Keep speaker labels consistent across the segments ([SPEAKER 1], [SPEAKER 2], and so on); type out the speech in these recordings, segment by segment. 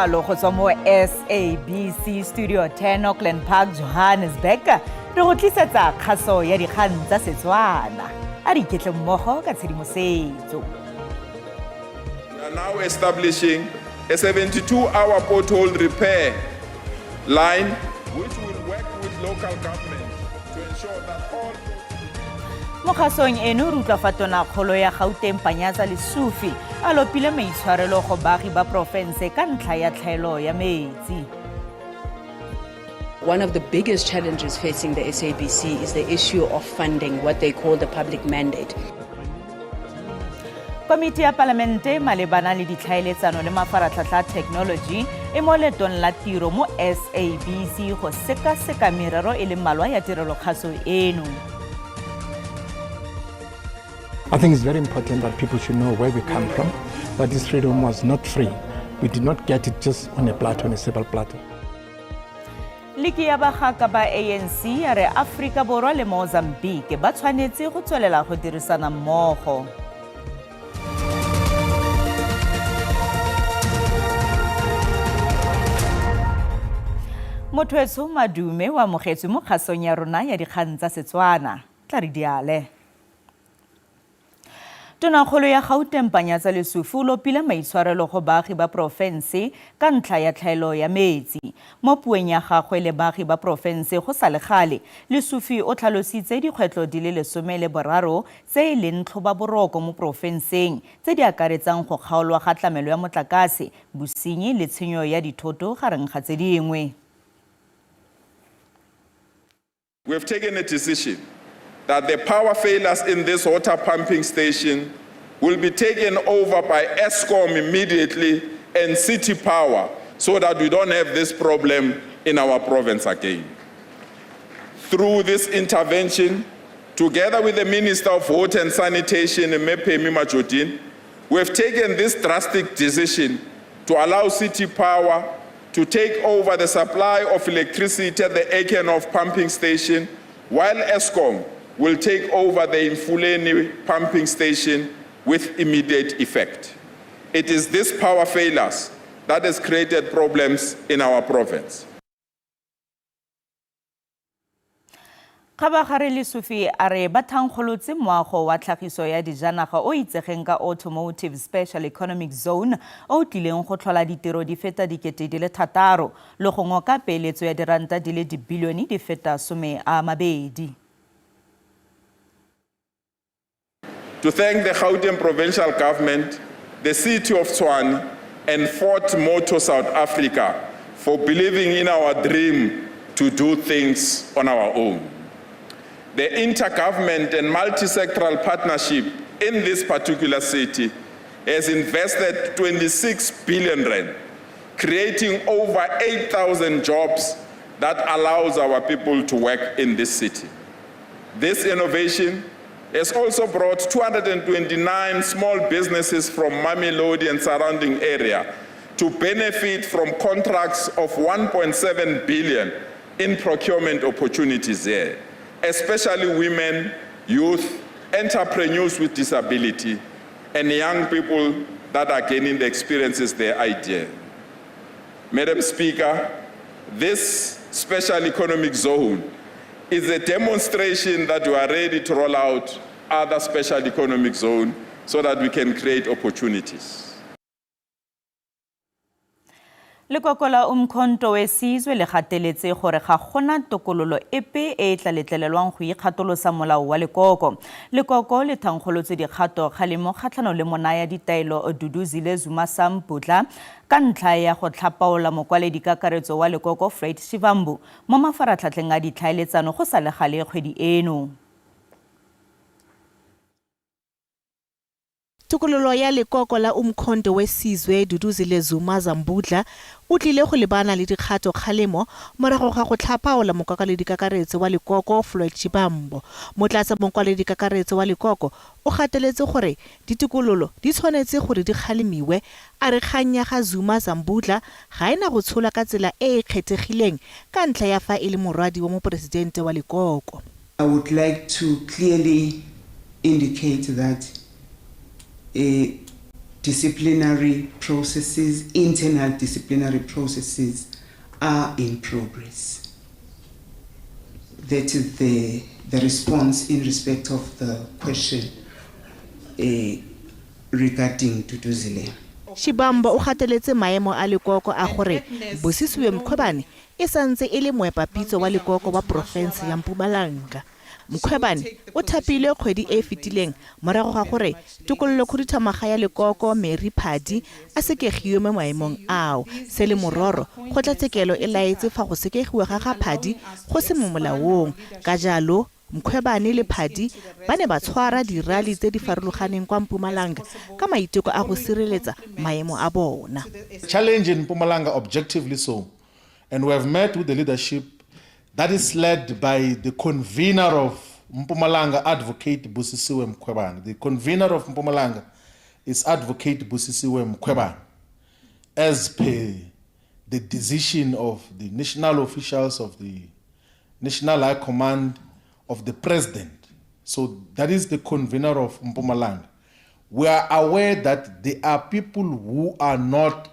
[SPEAKER 1] jalo go tswa mo SABC Studio 10 Auckland Park, Johannesburg, re go tlisetsa kgaso ya dikgang tsa Setswana. A re iketle mmogo ka tshedimosetso.
[SPEAKER 2] We are now establishing a 72-hour pothole repair line which will work with local government to ensure that all
[SPEAKER 1] Mo kgasong eno re utlwa fa tonakgolo ya Gauteng Panyaza Lesufi a lopile maitshwarelo go baagi ba porofense ka ntlha ya tlhaelo ya metsi.
[SPEAKER 3] One of the biggest challenges facing the SABC is the issue of funding, what they call the public mandate.
[SPEAKER 1] Komiti ya Palamente malebana le ditlhaeletsano le mafaratlhatlha a thekenoloji e mo leetong la tiro mo SABC go sekaseka merero e le mmalwa ya tirelokgaso eno.
[SPEAKER 4] I think it's very important that people should know where we come from, that this freedom was not free. We did not get it just on a platter, on a silver platter.
[SPEAKER 1] Liki ya bagaka ba ANC ya re Aforika Borwa le Mozambique ba tshwanetse go tswelela go dirisana mmogo. Motho Madume o amogetswe mo kgasong ya rona ya dikgang tsa Setswana. Tla re diale. Tonakgolo ya Gauteng Panyaza Lesufi o lopile maitshwarelo go baagi ba porofense ka ntlha ya tlhaelo ya metsi. Mo puong ya gagwe le baagi ba porofense go sa le gale, Lesufi o tlhalositse dikgwetlho di le 13 tse e leng tlhobaboroko mo porofenseng, tse di akaretsang go kgaolwa ga tlamelo ya motlakase, bosenyi le tshenyo ya dithoto gareng ga tse dingwe.
[SPEAKER 2] We have taken a decision that the power failures in this water pumping station will be taken over by Eskom immediately and City Power so that we don't have this problem in our province again. Through this intervention, together with the Minister of Water and Sanitation, Pemmy Majodina, we have taken this drastic decision to allow City Power to take over the supply of electricity at the Eikenhof pumping station, while Eskom will take over the Emfuleni pumping station with immediate effect. It is this power failures that has created problems in our province.
[SPEAKER 1] Kgabagare Lesufi a re ba thankgolotse moago wa tlhagiso ya dijanaga o itsegeng ka Automotive Special Economic Zone o tlileng go tlhola ditiro di feta 6000 le go ngoka peeletso ya diranta di le dibilione di feta 20.
[SPEAKER 2] To thank the Gauteng Provincial Government, the City of Tshwane, and Ford Motor South Africa for believing in our dream to do things on our own. The intergovernment and multi-sectoral partnership in this particular city has invested 26 billion rand, creating over 8,000 jobs that allows our people to work in this city. This innovation has also brought 229 small businesses from Mamelodi and surrounding area to benefit from contracts of 1.7 billion in procurement opportunities here, especially women, youth, entrepreneurs with disability, and young people that are gaining the experiences their idea. Madam Speaker, this special economic zone is a demonstration that we are ready to roll out other special economic zones so that we can create opportunities.
[SPEAKER 1] Lekoko la Umkhonto we Sizwe le gateletse gore ga gona tokololo epe e e tla letlelelwang go ikgatolosa molao wa lekoko. Lekoko le thankgolotse dikgato kgalemo kgatlhanong le monaya ditaelo Duduzile Zuma Sambudla ka ntlha ya go tlhapaola mokwaledi kakaretso wa lekoko Floyd Shivambu mo mafaratlhatlheng a ditlhaeletsano go sa le gale kgwedi eno.
[SPEAKER 5] Tokololo ya lekoko la Umkhonto we Sizwe Duduzile Zuma Sambudla o tlile go lebana le dikgato kgalemo morago ga go tlhapaola mokwaledi kakaretso wa lekoko Floyd Shivambu. Motlatsa mokwaledi kakaretso wa lekoko o gateletse gore ditokololo di tshwanetse gore di kgalemiwe, a re kgang ya ga Zuma Sambudla ga ena go tsholwa ka tsela e e kgethegileng ka ntlha ya fa e le morwadi wa moporesidente wa lekoko.
[SPEAKER 6] I would like to clearly indicate that Disciplinary processes, internal disciplinary processes are in progress. That is the response in respect of the question regarding Duduzile.
[SPEAKER 5] Shibambo o gateletse maemo a lekoko a gore Busisiwe Mkhwebane e santse e le moepapitso wa lekoko wa porofense ya Mpumalanga. Mkhwebane o thapilwe kgwedi e e fetileng morago ga gore tokololo khuduthamaga ya lekoko Mary Phadi a sekegiwe mo maemong ao. Se le mororo kgotlatshekelo e laetse fa go sekegiwa ga ga Phadi go se mo molaong. Ka jalo Mkhwebane le Phadi ba ne ba tshwara dirali tse di farologaneng kwa Mpumalanga ka maiteko a go sireletsa maemo a bona.
[SPEAKER 7] Challenge in Mpumalanga, objectively so, and we have met with the leadership that is led by the convener of Mpumalanga, Advocate Busisiwe Mkhwebane. The convener of Mpumalanga is Advocate Busisiwe Mkhwebane, as per the decision of the national officials of the National High Command of the President. So that is the convener of Mpumalanga. We are aware that there are people who are not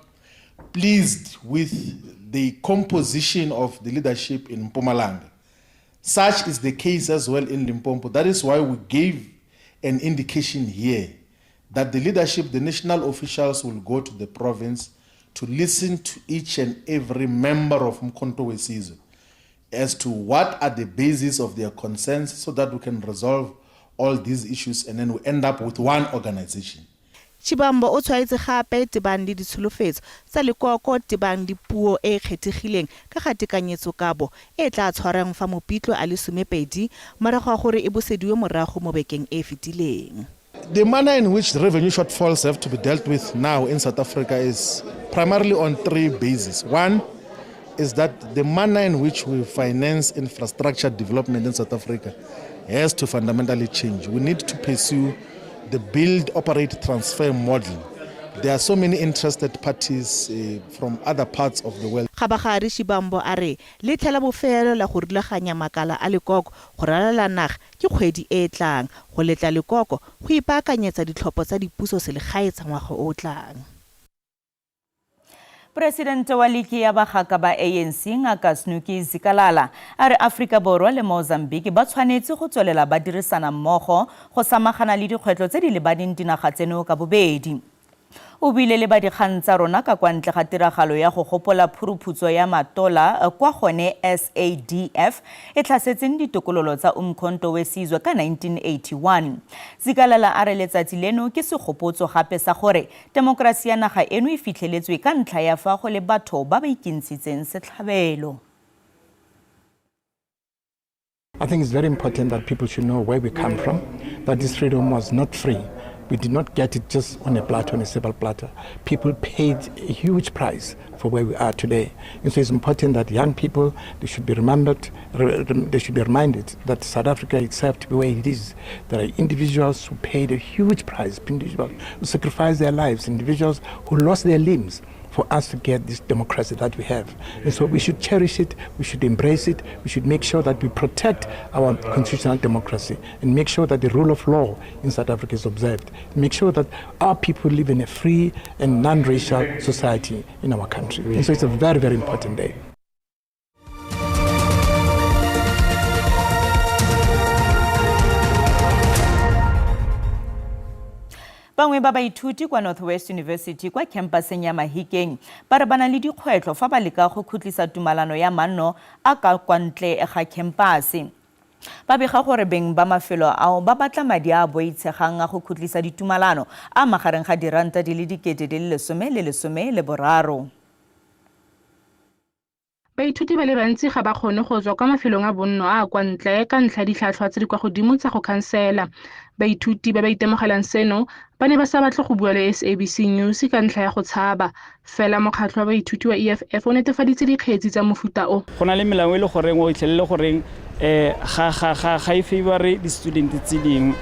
[SPEAKER 7] pleased with the composition of the leadership in Mpumalanga. Such is the case as well in Limpopo. That is why we gave an indication here that the leadership, the national officials will go to the province to listen to each and every member of Umkhonto weSizwe as to what are the basis of their concerns, so that we can resolve all these issues and then we end up with one organization.
[SPEAKER 5] Shibambo o tshwaetse gape tebang le ditsholofetso tsa lekoko tebang le puo e e kgethegileng ka ga tekanyetsokabo e tla tshwarang fa Mopitlo a le 12 morago ga gore e busediwe morago mo bekeng e fetileng.
[SPEAKER 7] The manner in which revenue shortfalls have to be dealt with now in South Africa is primarily on three bases. One is that the manner in which we finance infrastructure development in South Africa has to fundamentally change. We need to pursue the build, operate, transfer model. There are so many interested parties from other parts of the world.
[SPEAKER 5] Kgabagare Shibambo a re letlha la bofelo la go rulaganya makala a lekoko go ralala naga ke kgwedi e e tlang go letla lekoko go ipaakanyetsa ditlhopho tsa dipuso selegae tsa ngwaga o o tlang.
[SPEAKER 1] Presidente wa liki ya bagaka ba ANC Ngaka Snuki Zikalala a re Afrika Borwa le Mozambique ba tshwanetse go tswelela ba dirisana mmogo go samagana le dikgwetlho tse di lebaneng dinaga tseno ka bobedi. O buile le badikgang tsa rona ka kwa ntle ga tiragalo ya go gopola phuruphutso ya Matola kwa gone SADF e tlhasetseng ditokololo tsa Umkhonto weSizwe ka 1981. Zikalala a re letsatsi leno ke segopotso gape sa gore temokrasi ya naga eno e fitlheletswe ka ntlha ya fa go le batho ba ba ikentshitseng setlhabelo.
[SPEAKER 4] I think it's very important that people should know where we come from, that this freedom was not free. We did not get it just on a platter, on a silver platter. People paid a huge price for where we are today. And so it's important that young people, they should be remembered, they should be reminded that South Africa itself, to be where it is, there are individuals who paid a huge price, individuals who sacrificed their lives, individuals who lost their limbs for us to get this democracy that we have. And so we should cherish it, we should embrace it, we should make sure that we protect our constitutional democracy and make sure that the rule of law in South Africa is observed. Make sure that our people live in a free and non-racial society in our country. And so it's a very, very important day.
[SPEAKER 1] Bangwe ba baithuti kwa Northwest University kwa campuseng ya Mahikeng ba re ba na le dikgwetlho fa ba leka go khutlisa tumalano ya manno a ka kwa ntle ga campus. Ba bega gore beng ba mafelo ao ba batla madi a a boitshegang a go khutlisa ditumalano a magareng ga diranta di le 13,013.
[SPEAKER 8] Baithuti ba le bantsi ga ba kgone go tswa kwa mafelong a bonno a a kwa ntle ka ntlha ya ditlhwatlhwa tse di kwa godimo tsa go khansela. Baithuti ba ba itemogelang seno ba ne ba sa batle go bua le SABC News ka ntlha ya go tshaba. Fela mokgatlho wa baithuti wa EFF o netefaditse dikgetsi tsa mofuta o.
[SPEAKER 9] Go na le melao e le goreng o itlhelele goreng ga e favore di-student tse dingwe.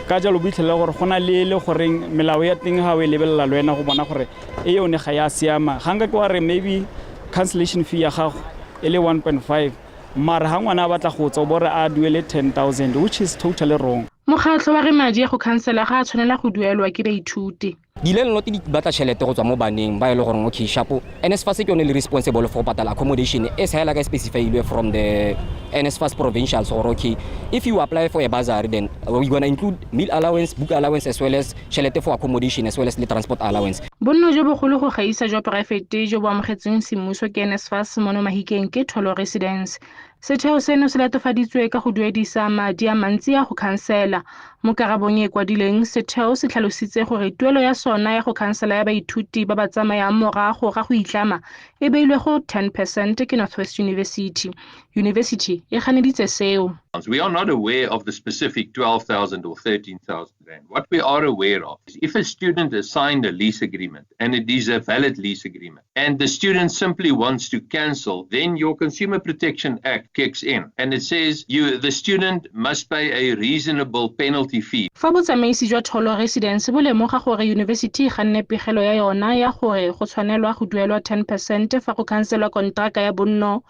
[SPEAKER 9] Ka jalo bo itlhelele gore go na le le goreng melao ya teng ga o e lebelela le wena go bona gore e yone ga ya siama. Ga nka ke wa re maybe cancellation fee ya gago e le 1.5, mara ha ngwana a batla go tswa o bo re a duele 10,000, which is totally wrong.
[SPEAKER 8] Mokgatlho wa re madi a go khansela ga a tshwanela go duelwa ke baithuti.
[SPEAKER 10] Di-landlord di batla tšhelete go tswa mo baneng ba e le goreng okay shapo NSFAS ke yone le responsible for go patala accommodation e sa hela ka e specifyilwe from the NSFAS provincials gore okay if you apply for a bursary then we gonna include meal allowance, book allowance as well as tšhelete for accommodation as well as le transport allowance.
[SPEAKER 8] Bonno jo bogolo go gaisa jwa poraefete jo bo amogetsweng semmuso ke NSFAS mono Mahikeng ke Tholo Residence. Setheo seno se latofaditswe ka go duedisa madi a mantsi a go khansela. Mo karabong e e kwadilweng, setheo se tlhalositse gore tuelo ya sona ya go khansela ya baithuti ba ba tsamayang morago ga go itlama e beilwe go 10 percent ke North-West University. Yunibesithi e ganeditse seo.
[SPEAKER 11] We are not aware of the specific 12,000 or 13,000 rand. What we are aware of is if a student has signed a lease agreement and it is a valid lease agreement and the student simply wants to cancel, then your Consumer Protection Act kicks in and it says the student must pay a reasonable penalty fee.
[SPEAKER 8] Fa botsamaisi jwa Tholo Residence bo lemoga gore yunibesithi e ganne pegelo ya yona ya gore go tshwanelwa go duelwa 10 percent fa go khanselwa kontraka ya bonno,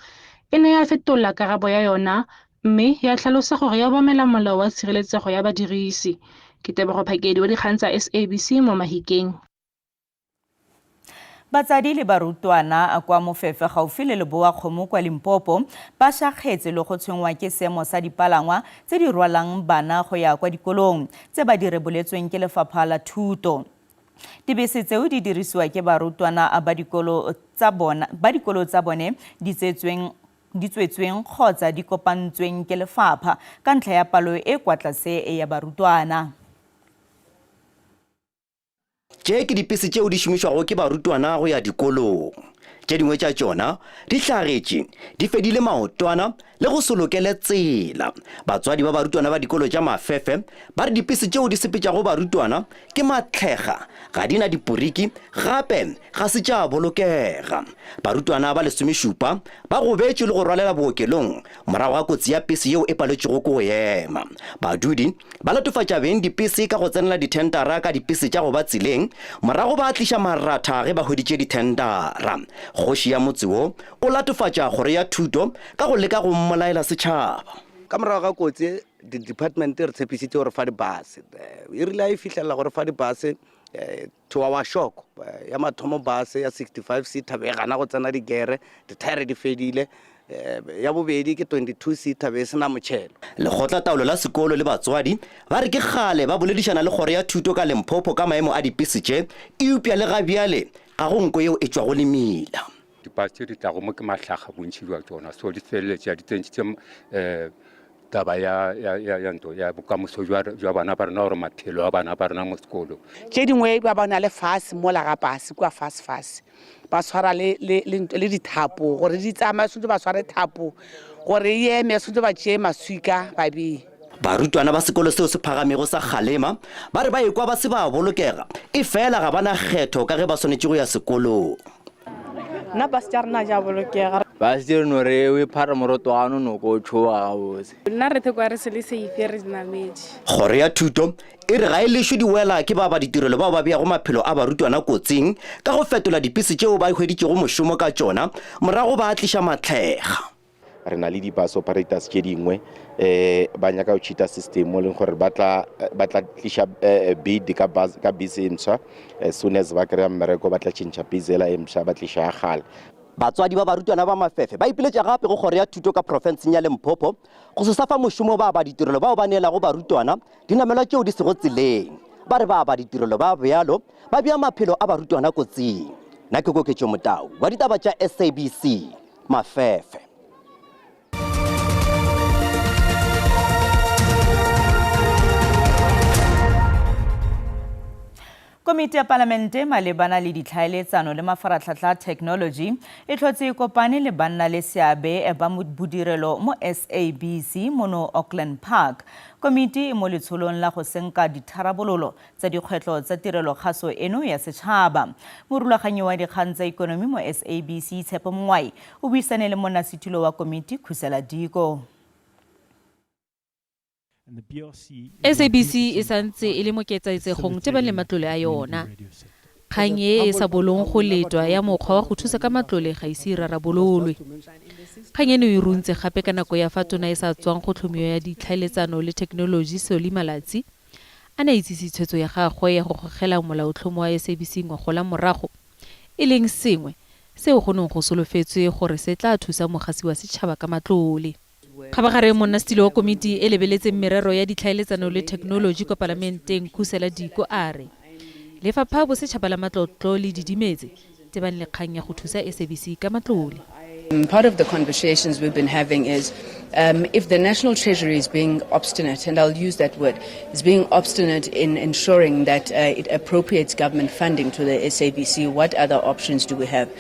[SPEAKER 8] e ne ya fetola karabo ya yona mme ya tlhalosa gore ya obamela molao wa tshireletsego ya badirisi. Ke Tebogo Phakedi wa dikgang tsa SABC mo Mahikeng.
[SPEAKER 1] Batsadi le barutwana kwa Mofefe gaufi le Lebowa Kgomo kwa Limpopo ba šakgetse le go tshwenngwa ke seemo sa dipalangwa tse di rwalang bana go ya kwa dikolong tse ba di reboletsweng ke Lefapha la Thuto. Dibese tseo di dirisiwa ke barutwana ba dikolo tsa bona ba dikolo tsa bone di tsetsweng di tswetsweng kgotsa di kopantsweng ke lefapha ka ntlha ya palo e kwa tlase ya barutwana.
[SPEAKER 12] Tše ke dipese tšeo di šomišwago ke barutwana go ya dikolong. Tše dingwe tša tšona di hlagetše, di fedile maotwana le go se lokele tsela. Batswadi ba barutwana ba dikolo tša Mafefe ba re dipese tšeo di sepetšago barutwana ke matlhega, ga di na diporiki gape ga se tša bolokega. Barutwana ba lesomešupa ba gobetše le go rwalela bookelong morago ga kotsi ya pese yeo e paletšego ke go ema. Badudi ba latofatša beng dipese ka go tsenela dithentara ka dipese tša go ba tseleng, morago ba tliša maratha ge ba hweditše dithentara. Kgoši ya motse wo o latofatša kgoro ya thuto ka go leka go mmolaela setšhaba.
[SPEAKER 13] Ka morago ga kotsi, di-department e re tshepišitše go re fa di-bus. E rile a e fihlelela go re fa di-bus, to our shock, ya mathomo bus ya 65 seater be e gana go tsena digere, dithaere di fedile. Ya bobedi ke 22 seater be e se na motšhelo.
[SPEAKER 12] Lekgotlataolo la sekolo le batswadi ba re ke kgale ba boledišana le kgoro ya thuto ka Limpopo ka maemo a dipese tše, eupša le ga bjale ga go nko yeo e tšwago le mila.
[SPEAKER 14] Dipase tše di tlago mo ke mahlaga bontši bja tšona, so di feleletša di tsentšitše um taba ya, ya, ya, ya nto ya bokamoso jwa, jwa bana ba rena gore maphelo a bana ba rena mo sekolong.
[SPEAKER 15] Tše dingwe ba bona le fase mola ga pase kua fase fase ba tshwara le, le, le, le dithapo gore di tsamaye, tshwanetse ba tshware thapo gore e eme, tshwanetse ba tšee maswika ba bee.
[SPEAKER 12] Barutwana ba sekolo seo se phagamego sa Kgalema ba re ba ekwa ba se ba bolokega, efela ga ba na kgetho ka ge ba swanetše go ya sekolong.
[SPEAKER 16] Nna bus tša rena ja bolokega.
[SPEAKER 17] Bus tše re no re o iphara morotwana o no ko o tšhoga gabotse.
[SPEAKER 16] Nna re thekwa re se le safe re nametše.
[SPEAKER 12] Kgoro ya Thuto e re ga e lešwe di wela ke baabaditirelo bao ba beago maphelo a barutwana kotsing ka go fetola dipese tšeo ba hweditšego mošomo ka tšona morago ba tliša matlhega.
[SPEAKER 18] Re na le di-bus operators tše dingwe um ba nyaka go cheater system mo e leng gore ba tla ba tla tliša bid ka bus ka bese e mpsha as soon as ba kry-a mmereko ba tla tšhentšha bese ela e mpsha ba tliša ya kgale.
[SPEAKER 12] Batswadi ba barutwana ba Mafefe ba ipiletša gape go Kgoro ya Thuto ka profenseng ya Limpopo go se sa fa mošomo baabaditirelo bao ba neelago barutwana dinamelwa tšeo di sego tseleng. Ba re baabaditirelo ba bjalo ba bea maphelo a barutwana kotsing. Nna ke Koketšo Motau wa ditaba tša SABC. Mafefe.
[SPEAKER 1] Komiti ya Palamente malebana le ditlhaeletsano le mafaratlhatlha a technology e tlhotse e kopane le banna le seabe ba bodirelo mo SABC mono Auckland Park. Komiti e mo letsholong la go senka ditharabololo tsa dikgwetlho tsa tirelo kgaso eno ya setšhaba. Morulaganyi wa dikgang tsa ikonomi mo SABC Tshepo Mongwai o buisane le monnasetulo wa komiti Khusela Diko.
[SPEAKER 19] SABC e santse e le mo ketsaetsegong tebang le matlole a yona. Kgang e e sa bolong go letwa ya mokgwa wa go thusa ka matlole ga ise e rarabololwe. Kgang eno e runtse gape ka nako ya fa tona e sa tswang go tlhomiwa ya ditlhaeletsano le thekenoloji Solly Malatsi a ne a itsise tshwetso ya gagwe ya go gogela molaotlhomo wa SABC ngogola morago, e leng sengwe seo go neng go solofetswe gore se tla thusa mogasi wa setšhaba ka matlole. Kgabagare, monnasetilo wa komiti e lebeletseng merero ya ditlhaeletsano le thekenoloji kwa palamenteng, Khusela Diko a re lefapha bosetšhaba la matlotlo le didimetse tebang le kgang ya go thusa SABC ka matlole.
[SPEAKER 3] Part of the conversations we've been having is if the National Treasury is being obstinate, and I'll use that word, is being obstinate in ensuring that it appropriates government funding to the SABC, what other options do we have?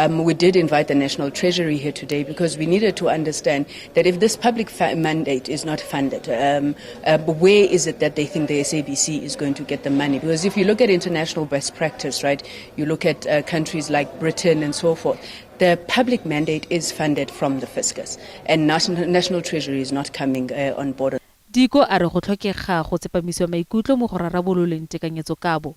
[SPEAKER 3] We did invite the National Treasury here today because we needed to understand that if this public mandate is not funded, where is it that they think the SABC is going to get the money? Because if you look at international best practice, right, you look at countries like Britain and so forth, the public mandate is funded from the fiscus, and National Treasury is not coming on board.
[SPEAKER 19] Diko a re go tlhokega go tsepamisiwa maikutlo mo go rarabololeng tekanyetsokabo,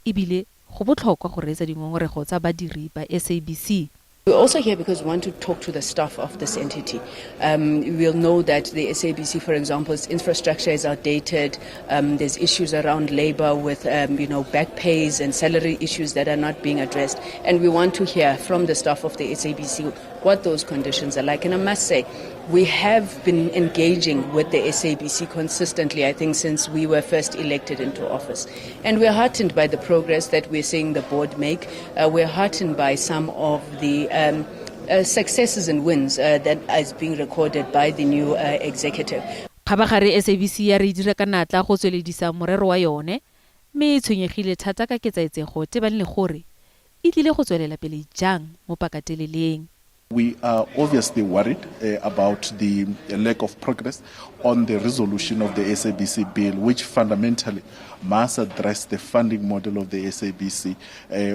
[SPEAKER 19] e bile go botlhokwa go reetsa dingongorego tsa badiri ba SABC.
[SPEAKER 3] We're also here because we want to talk to the staff of this entity. We'll know that the SABC, for example, its infrastructure is outdated. There's issues around labor with back pays and salary issues that are not being addressed. And we want to hear from the staff of the SABC what those conditions are like. And I must say, we have been engaging with the SABC consistently, I think, since we were first elected into office. And we're heartened by the progress that we're seeing the board make. We're heartened by some of the successes and wins that is being recorded by the new executive.
[SPEAKER 19] Kgabagare SABC ya re e dira ka natla go tsweledisa morero wa yone, mme e tshwenyegile thata ka ketsaetsego tebang le gore e tlile go tswelela pele jang mo pakateleleng.
[SPEAKER 20] We are obviously worried about the lack of progress on the resolution of the SABC bill, which fundamentally must address the funding model of the SABC.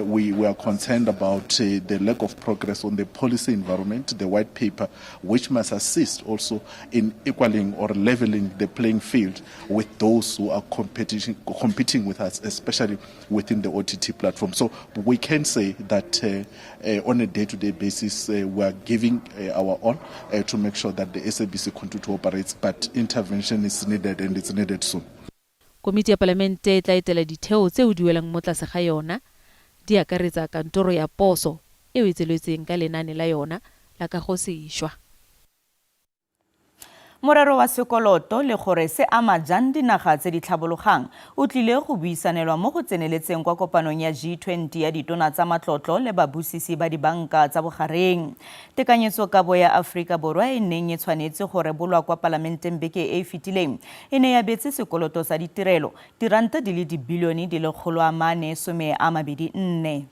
[SPEAKER 20] We are concerned about the lack of progress on the policy environment, the white paper, which must assist also in equaling or leveling the playing field with those who are competing with us, especially within the OTT platform. So we can say that on a day-to-day basis, we are giving our all to make sure that the SABC continues to operate, but intervention is needed, and it's needed soon.
[SPEAKER 19] Komiti ya Palamente e tla etela ditheo tseo di welang mo tlase ga yona, di akaretsa kantoro ya poso eo e tsweletseng ka lenaane la yona la kagosešwa.
[SPEAKER 1] Morero wa sekoloto le gore se ama jang dinaga tse di tlhabologang o tlile go buisanelwa mo go tseneletseng kwa kopanong ya G20 ya ditona tsa matlotlo le babusisi ba dibanka tsa bogareng. Tekanyetsokabo ya Aforika Borwa e neng e tshwanetse go rebolwa kwa palamenteng beke e e fetileng e ne ya beetse sekoloto sa ditirelo diranta di le dibilione di le 424.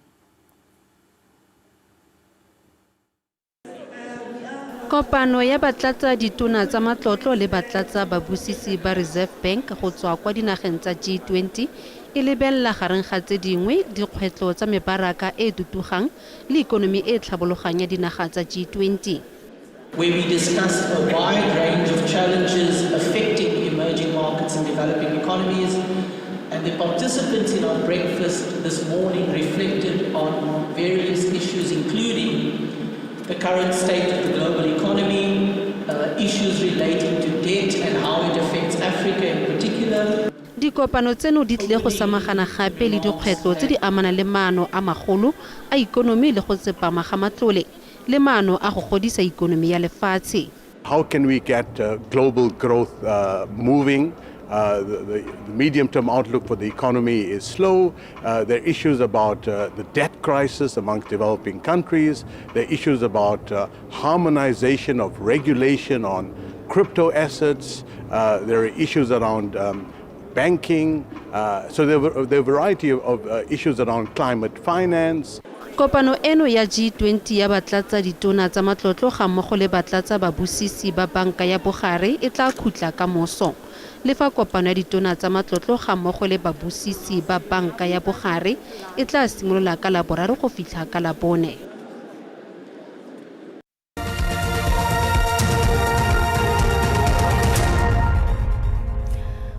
[SPEAKER 21] Kopano ya batlatsa ditona tsa matlotlo le batlatsa babusisi ba Reserve Bank go tswa kwa dinageng tsa G20 e lebelela gareng ga tse dingwe dikgwetlho tsa mebaraka e e tutugang le ikonomi e e tlhabologang ya dinaga tsa G20.
[SPEAKER 22] Where we discussed a wide range of challenges affecting emerging markets and developing economies. And the participants in our breakfast this morning reflected on various issues, including the current state of the global economy, issues relating to debt and how it affects Africa in particular.
[SPEAKER 21] Dikopano tseno di tlile go samagana gape le dikgwetlho tse di amanang le maano a magolo a ikonomi le go tsepama ga matlole le maano a go godisa ikonomi ya lefatshe.
[SPEAKER 23] How can we get global growth moving? The medium-term outlook for the economy is slow. There are issues about the debt crisis amongst developing countries. There are issues about harmonization of regulation on crypto assets. There are issues around banking. So there are a variety of issues around climate finance.
[SPEAKER 21] Kopano eno ya G20 ya batlatsa ditona tsa matlotlo ga mmogo le batlatsa babusisi ba banka ya bogare e tla khutla ka moso. Le fa kopano ya ditona tsa matlotlo ga mmogo le babusisi ba banka ya bogare e tla simolola ka Laboraro go fitlha ka Labone.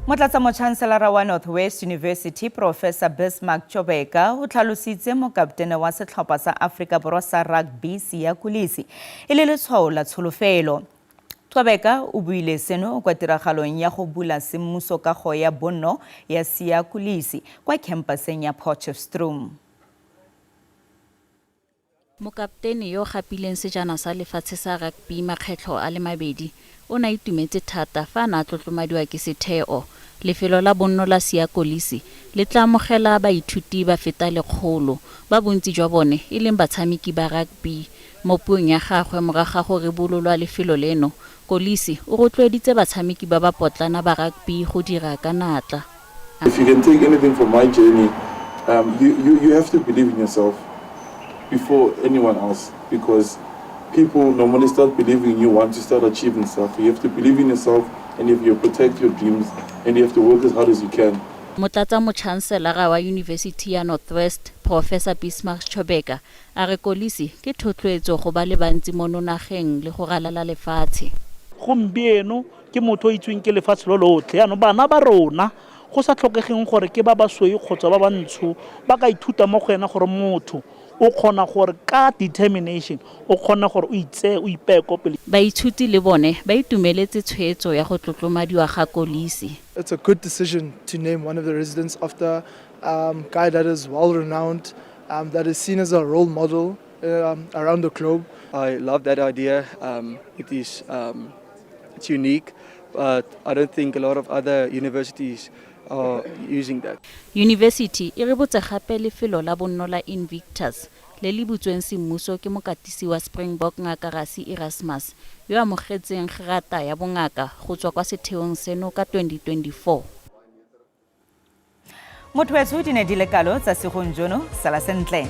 [SPEAKER 1] Motlatsa motšhanselara wa North West University Professor Bismarck Tyobeka o tlhalositse mokaptene wa setlhopha sa Aforika Borwa sa rugby Siya Kolisi e le letshwao la tsholofelo. Tyobeka o buile seno kwa tiragalong ya go bula semmuso kago ya bonno ya Siya Kolisi kwa khempaseng ya Potchefstroom.
[SPEAKER 2] Mokaptene yo o gapileng sejana sa lefatshe sa rugby makgetlho a le mabedi o ne a itumetse thata fa a ne a tlotlomadiwa ke setheo. Lefelo la bonno la Siya Kolisi le tla amogela baithuti ba feta 100, ba bontsi jwa bone e leng batshameki ba rugby. Mo puong ya gagwe morago ga go ribololwa lefelo leno, Kolisi o rotloeditse batshameki ba ba potlana ba rugby go dira ka natla.
[SPEAKER 6] If you can take anything from my journey, you, you, you have to believe in yourself before anyone else, because people normally start believing in you once you start achieving stuff. You have to believe in yourself, and if you protect your dreams, and you have to work as hard as you can.
[SPEAKER 2] Motlatsa-motšhanselara wa Yunibesithi ya North West, Porofesa Bismarck Tyobeka, a re Kolisi ke thotloetso go ba le bantsi mono nageng le go ralala lefatshe.
[SPEAKER 7] Gompieno ke motho o itseweng ke lefatshe lo lotlhe. Jaanong bana ba rona, go sa tlhokegeng gore ke ba basweu kgotsa ba bantsho, ba ka ithuta mo go ena gore motho o kgona gore ka determination o kgona gore o itseye o ipeye ko pele.
[SPEAKER 2] Baithuti le bone ba itumeletse tshwetso ya go tlotlomadiwa ga Kolisi.
[SPEAKER 24] It's a good decision to name one of the residents after a guy that is well renowned, that is seen as a role model around the globe.
[SPEAKER 25] I love that idea. It's unique, but I don't think a lot of other universities are using that.
[SPEAKER 2] Yunibesithi e rebotse gape lefelo la bonno la Invictus le le butsweng semmuso ke mokatisi wa Springbok Ngaka Rassie Erasmus yo a amogetseng gerata ya bongaka go tswa kwa setheong seno ka 2024.
[SPEAKER 1] Motho wetsho di ne di le kalo tsa segong jono, sala sentle.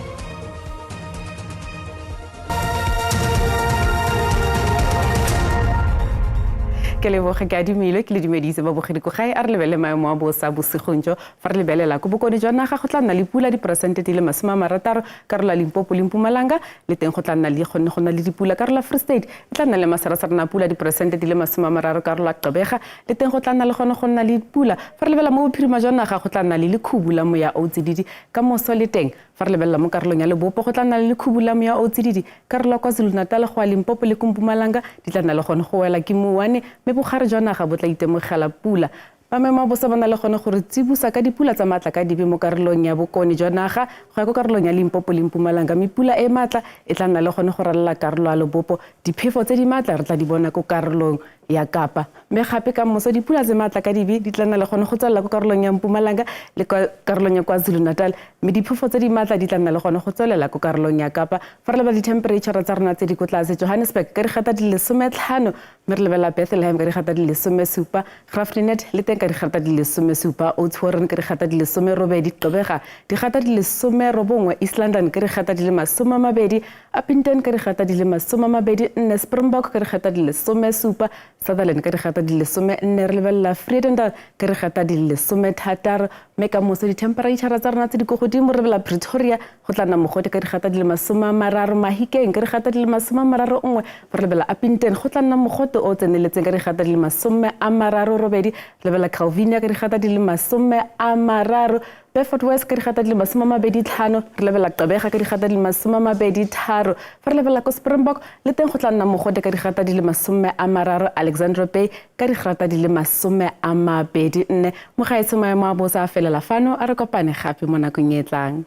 [SPEAKER 26] Ke leboge ke adimile ke le dumedise babogedi ko gae. A re lebelele maemo a bosa bosigong jo. Fa re lebelela ko bokone jwa naga, go tla nna le pula diperesente di le 60, karolo ya Limpopo le Mpumalanga le teng go tla nna le gonne go nna le dipula. Karolo ya Free State e tla nna le masarasarana a pula diperesente di le 30, karolo ya Gqeberha le teng go tla nna le gone go nna le pula. Fa re lebelela mo bophirima jwa naga, go tla nna le lekhubu la moya o tsididi ka moso le teng. Fa re lebelela mo karolong ya lebopo, go tla nna le lekhubu la moya o tsididi. Karolo ya KwaZulu-Natal go ya Limpopo le ko Mpumalanga di tla nna le gone go wela ke mouwane, mme bogare jwa naga bo tla itemogela pula. Ba maemo a bosa ba na le gone gore tsibosa ka dipula tsa maatla ka dibe mo karolong ya bokone jwa naga go ya ko karolong ya Limpopo le Mpumalanga, mme pula e maatla e tla nna le gone go ralala karolo ya lebopo. Diphefo tse di maatla re tla di bona ko karolong ya Kapa, mme gape ka moso dipula tse maatla ka dibe di tla nna le gone go tswelela ko karolong ya Mpumalanga le kwa karolong ya KwaZulu-Natal, mme diphefo tse di maatla di tla nna le gone go tswelela ko karolong ya Kapa. Fa re leba di-temperature tsa rona tse di ko tlase, Johannesburg ka digata di le 15, mme re lebelela Bethlehem ka digata di le 17, Graaff-Reinet le teng ka digata di le 17, Oudtshoorn ka digata di le 18, Gqeberha digata di le 19, East London ka digata di le 20, Upington ka digata di le 24, Springbok ka digata di le 17, Sutherland ka digata di le 14, re lebelela Vredendal ka digata di le 16. Mme ka moso di-temperature tsa rona tse di ko godimo, re lebelela Pretoria go tla nna mogote ka digata di le 30, Mahikeng ka digata di le 31, re lebelela Upington go tla nna mogote o tseneletseng ka digata di le 38, lebelela Calvinia ka digata di le 30, Beaufort West ka digata di le 25, re lebelela Gqeberha ka digata di le 23. Fa re lebelela ko Springbok le teng go tla nna mogote ka digata di le 30, Alexandra Bay ka digrata di le 24. Mogaetsho, maemo a bosa a felela fano, a re kopane gape mo nakong e tlang.